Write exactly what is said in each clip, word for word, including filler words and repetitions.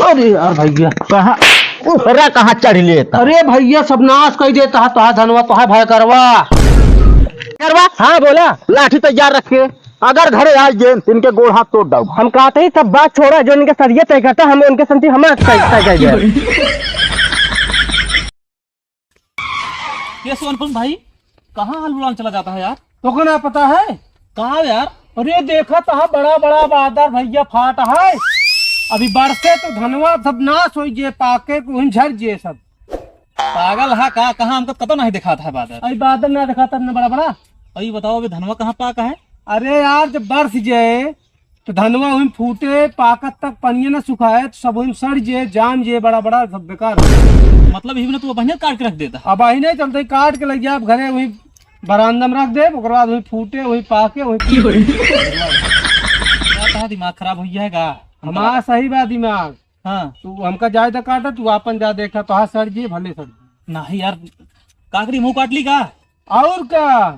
अरे यार भैया, कहाँ, उहरा कहाँ चढ़ लेता? अरे भैया, सब नाश कर देता है, तोहार धनवा, तोहार भयकरवा। भयकरवा? हाँ, बोला। लाठी तैयार रखे, अगर घरे आ गए, इनके गोड़ हाथ तोड़ डाउ। हम कहते ही सब बात छोड़ा, जो इनके सरिये तय करता, हम उनके संती हम तय, तय कर दिया। ये सो अनुपम भाई, कहाँ हाल उड़ान चला जाता है यार? तोको ना पता है? कहाँ यार? अरे देखा तो है, बड़ा बड़ा बादर भैया फाट है। अभी बरसे तो धनवा सब नाश हो जे, पाके को झर जे सब। पागल है का? कहाँ हमको कतो नहीं दिखाता है बादर। अभी बादर ना दिखाता न बड़ा बड़ा। अभी बताओ, अभी धनवा कहाँ पाका है? अरे यार, जब बरस जाए तो धनवा वहीं फूटे, पाकत तक पनिया न सुखाए, तो सब वहीं सड़ जे, जाम जे, बड़ा बड़ा सब बेकार हो जाए। मतलब, इही ने तू बहिने काट के रख देता? अब वही नहीं चलते, काट के लग जाए घरे, वहीं बरामदा में रख दे, ओकर बाद वहीं फूटे, वहीं पाके, वहीं पीटे। यार, तोहार दिमाग खराब हो गया है का? हमारा सही बा दिमाग। हाँ। तू हमका जाए तो काटा, तू आपन जा देखा, तोहार सड़ जे, भले सड़ जे। नहीं यार, काकरी मुंह काट ली का? और का?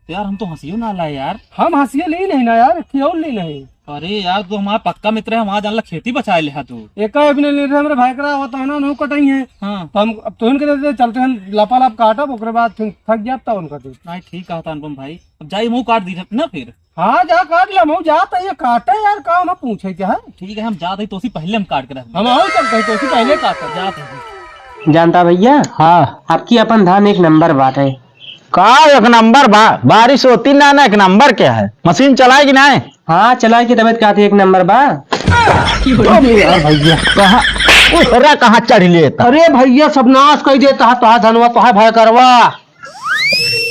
तो यार, हम तो हंसियो ना लाए यार। हम हंसियो ली नहीं ना यार, क्यों ली नहीं? अरे यार, तू हमारा पक्का मित्र है, हमारा जान ला खेती बचाए ले हा तू। एका एक ने ले रहे हमरे भाई करा, वो तो ना नू कटाई है। हाँ। तो हम अब तो इनके देते चलते हैं, लपा लप काटब, ओकरे बाद फिर थक जाब, तब उनका दे। नहीं, ठीक कहा था अनुपम भाई, अब जाई मुंह काट दी ना फिर। हाँ, जा काट ले, हम जा तो ये काटे यार, काम हम पूछे क्या है? ठीक है, हम जाते ही तो उसी पहले हम काट के रख हम देंगे। आओ चलते हैं, तो उसी पहले काटे। जाते हैं। जानता भैया? हाँ। आपकी अपन धान एक नंबर बात है। का एक नंबर बा? बारिश होती ना, ना एक नंबर क्या है? मशीन चलाए कि नहीं? हाँ, चलाए की तबीयत का थी एक नंबर बा। अरे यार भैया, कहाँ, उहरा कहाँ चढ़ लेता? अरे भैया, सब नाश कर देता है, तोहार धनवा, तोहार भयकरवा।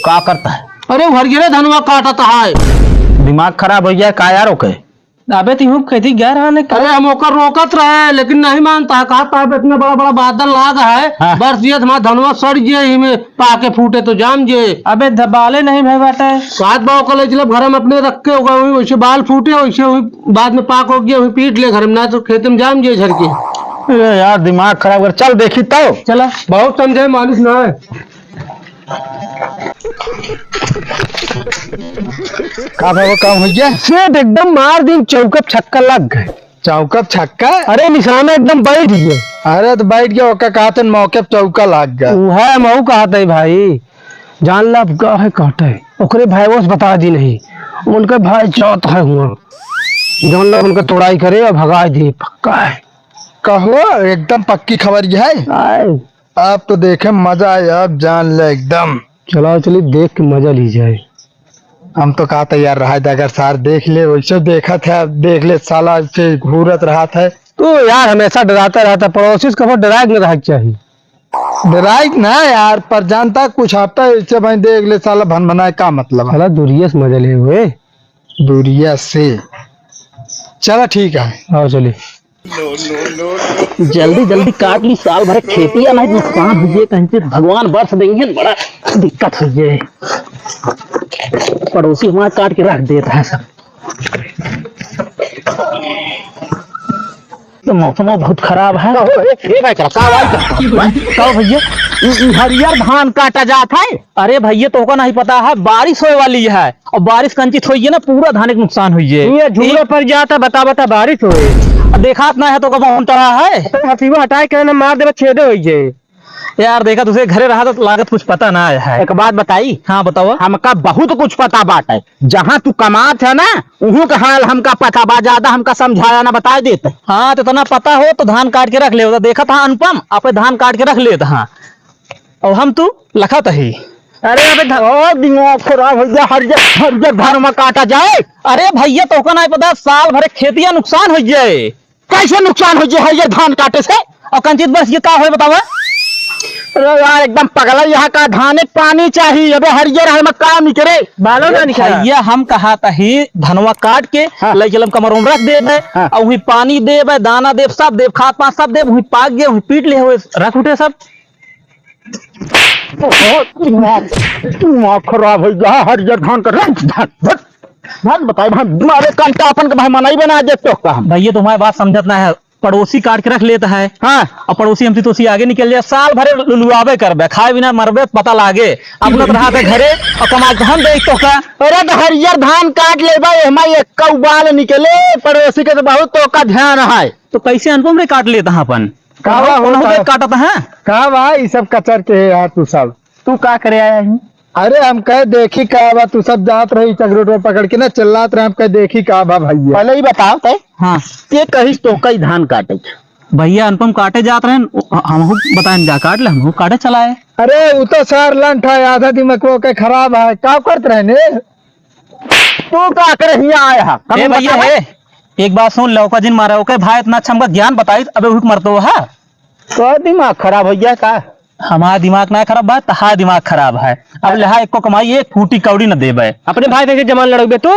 का करता है? अरे, हरियरे धनवा काटत है। दिमाग खराब हो गया का यार ओके? अबे, तू यूं कहती ग्यारह आने का? अरे, हम ओकर रोकत रहे, लेकिन नहीं मानता है। कहता है, "इतना बड़ा बड़ा बादल लाग है, हाँ। बरस ये हमारा धनवा सड़ जे, ही में पाके फूटे तो जाम जे।" अबे, दबाले नहीं भाई बाटे। कहत बा ओकर ले चलब घर में अपने रख के, ओकर वही वैसे बाल फूटे, वैसे वही बाद में पाक हो गया, वही पीट ले घर में, ना तो खेत में जाम जे झर के। अरे यार, दिमाग खराब कर, चल देखी तो। चला। बहुत समझे मानुष ना है। का बाबा, काम हो गया? सेठ एकदम मार दिन, चौकप छक्का लग गए। चौकप छक्का? अरे निशाना एकदम बैठ गए। अरे तो बैठ गया, ओका कहते मौके पे चौका लग गया। उहे मऊ कहते भाई, जान ला अब का है कहते, ओकरे भाई वो से बता दी नहीं, उनके भाई जात है हुआ, जान ला उनका तोड़ाई करे और भगाई दे, पक्का है। कहो, एकदम पक्की खबर ये है। आए। अब तो देखे मजा आया, अब जान ले एकदम। चलाओ, चलिए देख के मजा ली जाए। हम तो कहा था यार, रहा था, अगर सार देख ले, वैसे देखा था, देख ले साला, ऐसे घूरत रहा था। तू यार हमेशा डराता रहता, पड़ोसी से कबो डराए के न रहे के चाही। डराए के ना यार, पर जानता कुछ आता है, ऐसे भाई देख ले साला, भन भनाए का मतलब है? साला दूरिये से मजा ले हुए। दूरिया से। चला ठीक है। आओ चलिए। जल्दी जल्दी काट ली, साल भर खेतिया नहीं नुकसान हुई है, कहीं से भगवान बरस देंगे, बड़ा दिक्कत हुई है। पड़ोसी हमारा काट के रख देता है सब। तो मौसम बहुत खराब है। ए, ए भाई, का, का आवाज करता है? का भैया? ई, ई हरियर धान काटा जात है। अरे भैया, तोहका नहीं पता है, बारिश होए वाली है। और बारिश कंचित होई है ना, पूरा धान के नुकसान होई है। ये झूलो पर जाता, बता, बता, बारिश होए। अब देखात ना है तो कब हम तरह है? तो हथीवा हटाए के ना मार देबे, छेदे होई जाए। यार देखा, तुझे घरे रहा तो लागत कुछ पता ना है। एक बात बताई? हाँ, बताओ। हमका बहुत कुछ पता बाटे। जहाँ तू कमात है ना, उहू का हाल हमका पता बा, ज्यादा हमका समझाया ना, बताए देते। हाँ, तो इतना पता हो तो धान काट के रख ले, तो देखा था अनुपम, आप धान काट के रख लेता। हाँ, और हम तू लखत ही। अरे अबे ध-, ओ दिमाग खराब हो गया, हर जग-, हर जग घर में काटा जाए। अरे भैया, तोहका नहीं पता, साल भर खेतिया नुकसान हो जाए। कैसे नुकसान हो जाए हर ये धान काटे से? और कंचित बस ये का होए बतावा? अरे यार, एकदम पगला, यहाँ का धान एक पानी चाहिए। अबे हर ये रहल में का निकरे? बालो ना निकरा। भैया, हम कहा था ही धनवा काट के हाँ। ले चलम कमरों में रख देबे, हाँ। और वहीं पानी देबे, दाना देब, सब देब, खाद पात सब देब, वहीं पाक गए, वहीं पीट ले हुए, रख उठे सब। ओहो, दिमाग, दिमाग खराब हो गया, हरियर धान का रंग, धान, धान, धान बताए, भाई, मारे कान का अपन के भाई मनाई बना दे तो का हम। भैया, तुम्हारी बात समझत ना है, पड़ोसी काट के रख लेता है। हाँ। और पड़ोसी हमसे तो उसी आगे निकल जाए, साल भरे लुलुआबे करबे, खाए बिना मरबे, पता लागे, अपना तो रहा था घरे और कमा के हम देख तो का। अरे तो हरियर धान काट लेबा, एहमा एक कौ बाल निकले, पड़ोसी के तो बहुत तो का ध्यान है। तो कैसे अनुपम रे काट लेता है अपन? का बा उनहु होता के है? काटत है। का बा, ई सब कचर के है यार तू सब। तू का करे आया है? अरे हम कहे देखी का बा, तू सब जात रही चगरोटवा पकड़ के ना चिल्लात रहे, हम कहे देखी का बा भैया। पहले ही बताओ तय। हाँ। ते कहिस तो कई धान काटे। भैया अनुपम काटे जात रहे, हमहू बताएन जा काट ले, हमहू काटे चला आए। अरे उ तो सार लंठ है, आधा दिमाग ओके खराब है, का करत रहे ने? तू का करे हियाँ आया है? कब ए भैया बतावा? हे, एक बात सुन, लौका जिन मारा, ओके भाई इतना अच्छा हमका ज्ञान बताई, अबे उठ मरतो हा। तो दिमाग खराब हो गया का? हमारा दिमाग ना खराब बा, तहार दिमाग खराब है। अब लेहा एको कमाई, एक फूटी कौड़ी न देबे। अपने भाई से जमान लड़ोगे तू?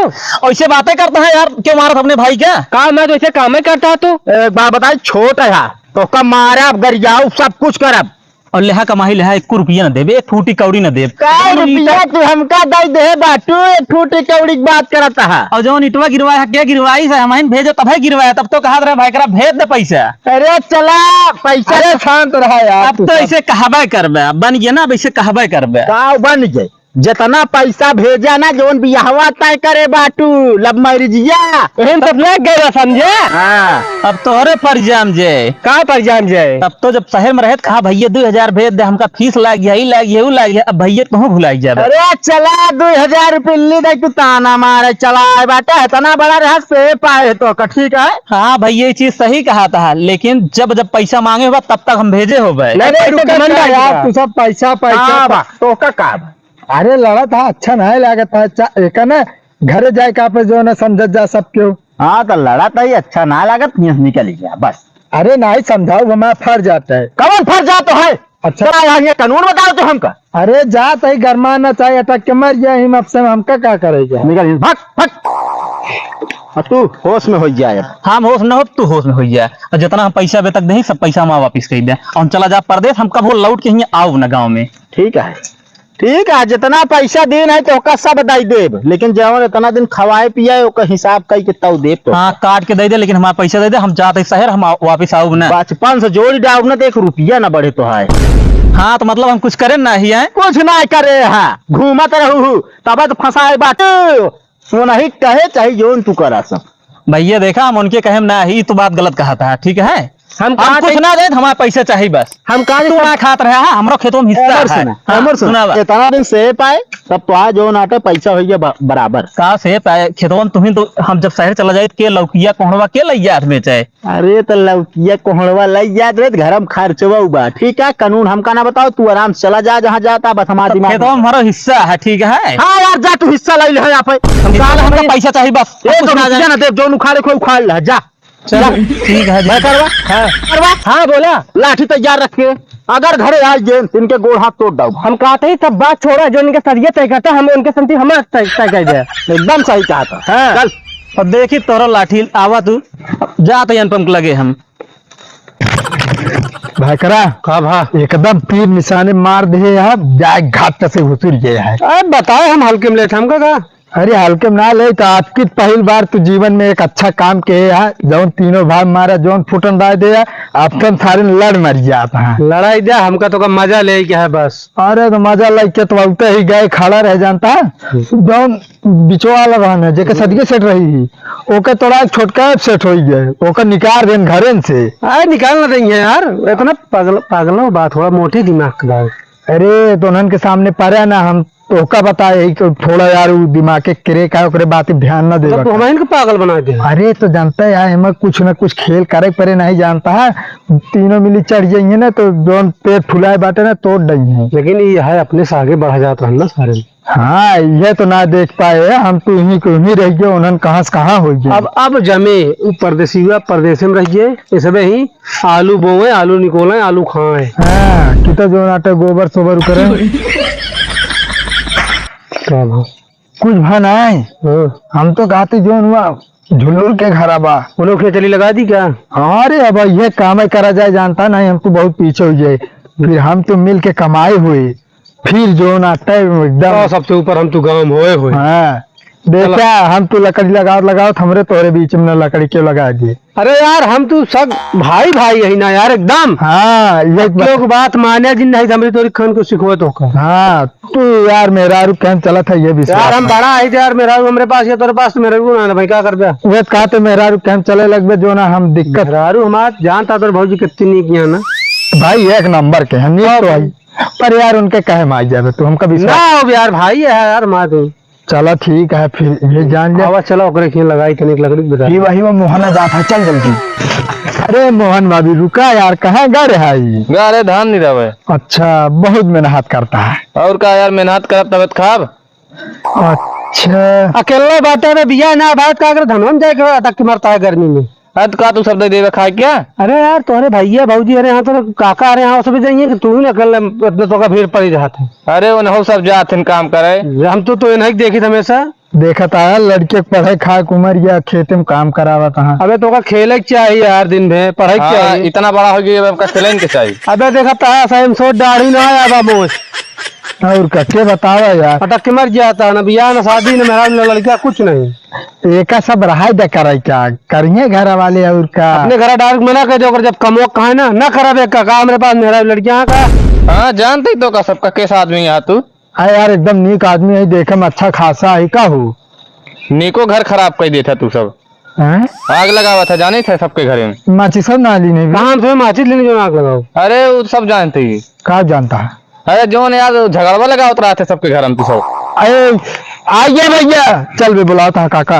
ऐसे बातें करता है यार, क्यों मारत अपने भाई क्या? काम है तो ऐसे काम ही करता है तू। एक बात बताई, छोट है, तो का मारब, गरियाउब, सब कुछ करब। और लेहा कमाई लेहा, एक रुपया न देबे, एक फूटी कौड़ी न देब। का रुपया तू हमका दे दे बाटू, एक फूटी कौड़ी की बात करत हा। और जौन इटवा गिरवाए है, के गिरवाई से, हमहिन भेजो तब है गिरवाए, तब तो कहत रहे भाई करा भेज दे पैसा। अरे चला, पैसा अरे शांत रहा यार अब तू तो सब। ऐसे कहबे करबे, अब बन गया ना, अब ऐसे कहबे करबे। का बन गए? जितना पैसा भेजा ना, जौन बियाहवा तय करे बाटू, लव मैरिजिया। एहन सब लग गए बा समझे। हाँ। अब तोहरे पर जाम जे। का पर जाम जे? तब तो जब शहर में रहे त कहा, "भैया, दो हजार भेज दे, हमका फीस लाग गया, ई लाग गया, ऊ लाग गया।" अब भैया तुहूँ भुलाई जाबे। अरे चला, दो हजार रुपये ले दे, तू ताना मारे, चला आए बाटे, इतना बड़ा रहस्य पाए तो का, ठीक है? हाँ भैया, ये चीज सही कहा था, लेकिन जब जब पैसा मांगे होबा, तब तक हम भेजे होबे। नहीं, नहीं, पैसा रुका, घमंड रुका है यार, का? तू सब पैसा, पैसा, हाँ, पै- बा, तो का, का बा? अरे लड़ा था, अच्छा नहीं लागत था, चा-, एक ना घरे जाए का पे जो ना समझत जा सब क्यों। हाँ, तो लड़ा तो ही अच्छा ना लागत, नियस निकल गया, बस। अरे नहीं समझाओ, हमारा फर जाता है। कौन फर जाता है? अच्छा। चला यहाँ ये कानून बताओ तो हमका। अरे जात ही गरमा ना चाहे, अटक के मर गया ही, अब से हमका का करेगा? निकल, भाग, भाग। और तू होश में हो जाए अब। हम होश न हो, तू होश में हो जाए। और जितना हम पैसा अबे तक दे, सब पैसा हम वापिस कर दे। और हम चला जा परदेश, हम कबो लौट के हियाँ आउब ना गाँव में। ठीक है। ठीक है, जितना पैसा दीन है, तोहका सब दई देब, लेकिन जवन इतना दिन खवाए पियाए, ओकर हिसाब कई के तऊ देब तो। हाँ, काट के दई दे, लेकिन हमारा पैसा दई दे, हम जात ही शहर, हम आ-, वापिस आउब ना। बचपन से जोड़ी डाउब ना, तो एक रुपया ना बढ़े तो है। हाँ, तो मतलब हम कुछ करे ना ही है? कुछ ना करे है, घूमत रहू हूँ, तब तो फंसाए बाटे। वो नहीं कहे चाहे जौन तू करा सब। भैया देखा, हम उनके कहे में ना ही, तो बात गलत कहा था, ठीक है? हम हम कहा कुछ थे ना दे, हमारा पैसा चाहिए बस। हम कहा तू थे ना खात रहा है, हमरो खेतों में हिस्सा अमर है। सुना, हाँ, अमर सुना। सुना बा। इतना दिन से पाए, तब तो आज जो नाटे पैसा हो गया ब-, बराबर। का से पाए, खेतों में तुम्हें तो, हम जब शहर चला जाए, के लौकिया कोहड़वा के लई जात बेचे? अरे तो लौकिया कोहड़वा लई जात रहे, घर में खर्चवा बा, ठीक है? कानून हमका ना बताओ, तू आराम से चला जा, जहाँ जाता, बस हमारा तो दिमाग खेतों में हमारा हिस्सा है, ठीक है? हाँ यार, जा तू हिस्सा ले ले यहाँ पे। हम हिस्सा कहा हमका नहीं। पैसा चाहिए बस। ए, कुछ तो ना रुपया जाए। ना दे, जौन उखाड़े को उखाड़ ले, जा। चल, ठीक है जी। मैं करवा? हाँ। करवा? हाँ, बोला। लाठी तैयार रख के, अगर घरे आ गए, इनके गोड़ हाथ तोड़ डाउब। हम कहते ही सब बात छोड़ा, जो इनके सरिये तय करता, हम उनके संती हमारा तय, तय कर दे। एकदम सही कहा था। हाँ। चल। अब देखी तोरा लाठी आवा तू, जा तो अनुपम के लगे हम। भाई करा। का भा? एकदम तीर निशाने मार दे है, जाए घाट से घुसुर गए है। अब बताए हम हल्के में लेत हमका का? अरे हल्के में ना ले, तो आपकी पहिल बार तू जीवन में एक अच्छा काम के है, जौन तीनों भाई मारा, जौन फुटन दाए दे है, आपके सारे लड़ मर जात हैं। लड़ाई दे, हमका तो का मजा ले के है बस। अरे तो मजा ले के तो उते ही गए खड़ा रह जानता है, हम्म। जौन बिचवा वाला रहन है, जेके हम्म। सदगे सेट रही ही, ओके तोड़ा एक छोटका सेट हो गए, ओके निकाल देन घरेन से। अरे निकाल ना देंगे यार, इतना पागल, पागल ना बा, थोड़ा मोटे दिमाग का बा। अरे तो उन्हन के सामने परे ना हम तोहका बताए ही कि थोड़ा यार उ दिमाग के क्रेक है, ओकरे बात पे ध्यान ना देवे तब तो का। हमारे इनके पागल बना दे। अरे तो जानते हैं यार, एमे कुछ ना कुछ खेल करे परे नहीं जानता है, तीनों मिली चढ़ जाइए ना तो जौन पेट फुलाए बाटे ना तोड़ डई है। लेकिन ये है अपने से आगे बढ़ा जात रहन ना सारे। हाँ, ये तो ना देख पाए, हम तो यहीं के यहीं रह गए, उन्हन कहाँ से कहाँ हो गए। अब, अब जमे, उ परदेसिया परदेसे में रह गए, इसबे ही आलू बोए, आलू निकोले, आलू खाए। हाँ, कि तो जो नाटे गोबर सोबर करे। का भा? कुछ भा ना है। हाँ। हम तो कहते जोन हुआ, झुल्लुर के घरा बा। उन्हों खेतली लगा दी क्या? हाँ रे, अब ये काम है करा जाए, जानता नहीं, हम तो बहुत पीछे हो जाए। फिर हम तो मिल के कमाए हुए, फिर जो नाटे एकदम। हाँ, सबसे ऊपर हम तो गाँव में होए हुए। हाँ। देखा, चलो। हम तू लकड़ी लगावत लगावत हमरे तोहरे बीच में लकड़ी क्यों लगा दिए? अरे यार, हम तू सब भाई भाई यही ना यार, एकदम। हाँ, ये अब बात। लोग बात माने जिन नहीं, हमरी तोरी खान को सिखोए तो का। हाँ, तू यार मेहरारू कहन चलत है, ये भी यार, हम बड़ा है यार, मेहरारू हमरे पास या तोरे पास तो मेहरारू ना, भाई, का करबे? वे कहते मेहरारू कहन चले लगबे, जो ना हम दिक्कत। मेहरारू हमार जानता तोर भौजी कितनी नीक यहाँ ना। भाई, एक नंबर के हैं, नीक हाँ तो भाई। आई। पर यार, उनके कहे माई जाबे तू, हमका विश्वास ना हो यार, भाई है यार, माँ तू। चलो ठीक है, फिर ये जान ले। आवा, चलो, ओकरे खेल लगाई, तनिक लकड़ी बता। ये वही वो मोहन जात है, चल जल्दी। अरे मोहन भाभी, रुका यार, कहाँ गा रहे है ये? गा रहे धान नहीं रहे। अच्छा, बहुत मेहनत करता है। और का यार, मेहनत करब तब खाब। अच्छा। अकेले बाटे में बिया ना भात का अगर धनवन जाए के अटक के मरता है गर्मी में। अरे तो का तू सब दे देवे खाए क्या? अरे यार, तोहरे भैया भौजी, अरे यहाँ तो काका, अरे यहाँ सब जाइए कि तू ही ना अकेले, इतना तो का भीड़ पड़ी रहत है। अरे उन्हों सब जात हैं काम करे। हम तो, तो इन्हें देखी हमेशा। देखत आया लड़के के पढ़े खाए के उम्र या खेते में काम करावत हाँ। अबे तो का खेले के चाहिए यार, दिन भर पढ़े के हाँ, चाहिए। इतना बड़ा हो गया, अब का खेले के चाहिए। अबे देखत आया सही में सोच दाढ़ी ना आया बा मोच। और का के बतावा यार। अटक के मर जाता है ना, बियाह ना शादी ना मेहरारू ना लड़का, कुछ नहीं। एका सब रहाई दे करे का, करिए घर वाले और का। अपने घर डायरेक्ट मना कर दे, ओकर जब कमो कहे ना, ना करबे का, का हमरे पास मेहरारू लड़कियां का। हाँ, जानते ही तो का सबका कैसा आदमी है तू। अरे यार, एकदम नीक आदमी है, देखे में अच्छा खासा है, का हो? नीको घर खराब कर देता तू सब। हैं? आग लगावा था, जाने थे सबके घरे में। माचिस सब ना ली नहीं। कहाँ से माचिस लेने जो आग लगाओ? अरे, वो सब जानते ही। का जानता है? अरे, जो ने यार झगड़वा लगावत रहते सबके घर में तू सब। अरे, आइए भैया, चल बे, बुलावत है काका।